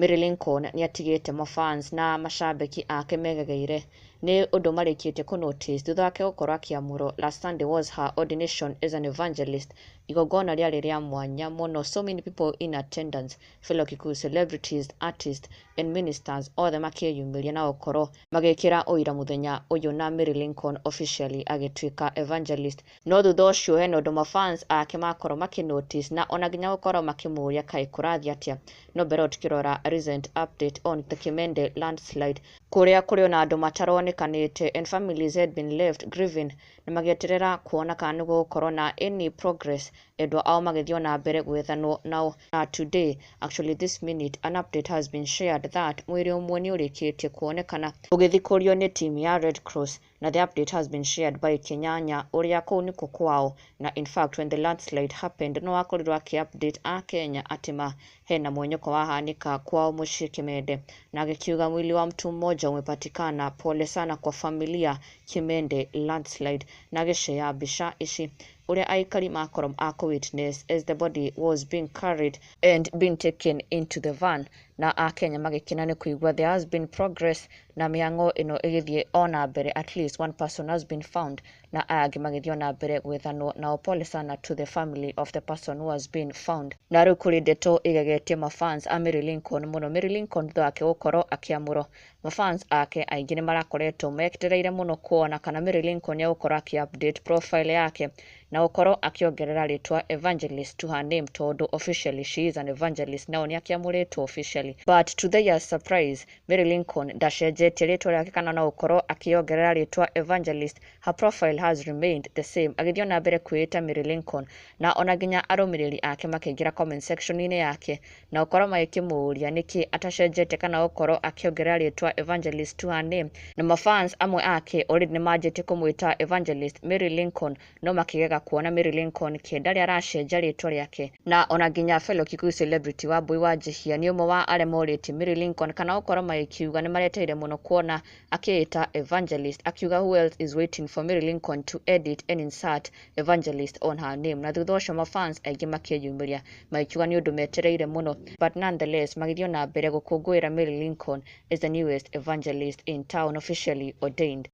Mary Lincoln nĩ atigĩte mafans na mashabiki ake megegeire nĩ ũndũ marĩkĩtie kũ notice thutha wake gũkorwo akĩamũrwo. Last Sunday was her ordination as an evangelist. Igongona rĩarĩ rĩa mwanya mũno, so many people in attendance, fellow Kikuyu celebrities, artists and ministers othe makĩyumĩria na gũkorwo magĩkĩra ũira mũthenya ũyũ, na Mary Lincoln officially agĩtuĩka evangelist. No thutha ũcio hena ũndũ mafans ake makorwo makĩ notice na ona nginya gũkorwo makĩmũria kaĩ kũrathiĩ atĩa. No mbere tukĩrora recent update on the Kimende landslide, kũrĩa kũrĩ ona andũ mataronekanĩte and families had been left grieving na magĩeterera kuona kana nĩ gũgũkorwo na any progress, endwa ao magĩthiĩ ona mbere gwethanwo nao. Na today, actually this minute, an update has been shared that mwĩrĩ ũmwe nĩ ũrĩkĩtie kuonekana ũgĩthikũrio nĩ team ya Red Cross, na the update has been shared by Kenyanya, ũrĩa kũu nĩkuo kwao. Na in fact, when the landslide happened, no akorirwo akĩ update a Kenya atĩ ma hena mwenyeko wahanĩka kwao mũciĩ Kimende, na agĩkiuga, "Mwili wa mtu mmoja umepatikana, pole sana kwa familia, Kimende landslide," na agĩshare mbica ici ũrĩa aikari makorwo a witness as the body was being carried and being taken into the van, na akenya magĩkena nĩ kũigua there has been progress na mĩhang'o ĩno ĩgĩthiĩ ona mbere. At least one person has been found na aya angĩ magĩthiĩ ona mbere gwethanwo nao. Pole sana to the family of the person who has been found. Na rĩu kũrĩ ndeto ĩgegetie mafans a Mary Lincoln mũno. Mary Lincoln thutha wake gũkorwo akĩamũrwo, mafans ake aingĩ nĩ marakoretwo metereire mũno kuona kana Mary Lincoln nĩ egũkorwo akĩ update profile yake na gũkorwo akĩongerera rĩtwa evangelist to her name, tondũ officially she is an evangelist nao nĩ akĩamũrĩtwo officially. But to their surprise, Mary Lincoln ndacenjetie rĩtwa rĩake kana no gũkorwo akĩongerera rĩtwa evangelist. Her profile has remained the same, agĩthiĩ ona mbere kwĩĩta Mary Lincoln, na ona nginya arũmĩrĩri ake makĩingĩra comment section-inĩ yake na gũkorwo magĩkĩmũũria nĩkĩ atacenjetie kana gũkorwo akĩongerera rĩtwa evangelist to her name. Na mafans amwe ake already nĩmanjĩtie kũmwĩta Evangelist Mary Lincoln, no makĩgega kuona Mary Lincoln kĩ ndarĩ aracenjia rĩtwa rĩake. Na ona nginya fellow Kikuyu celebrity Wambui wa Njihia nĩ ũmwe wa arĩa morĩtie Mary Lincoln kana gũkorwo magĩkiuga nĩ maretereire mũno kuona akĩĩta evangelist, akiuga, "Who else is waiting for Mary Lincoln to edit and insert evangelist on her name?" Na thutha ũcio mafans aingĩ makĩyumĩria magĩkiuga nĩ ũndũ metereire mũno, but nonetheless magĩthiĩ ona mbere gũkũngũĩra Mary Lincoln as the newest evangelist in town, officially ordained.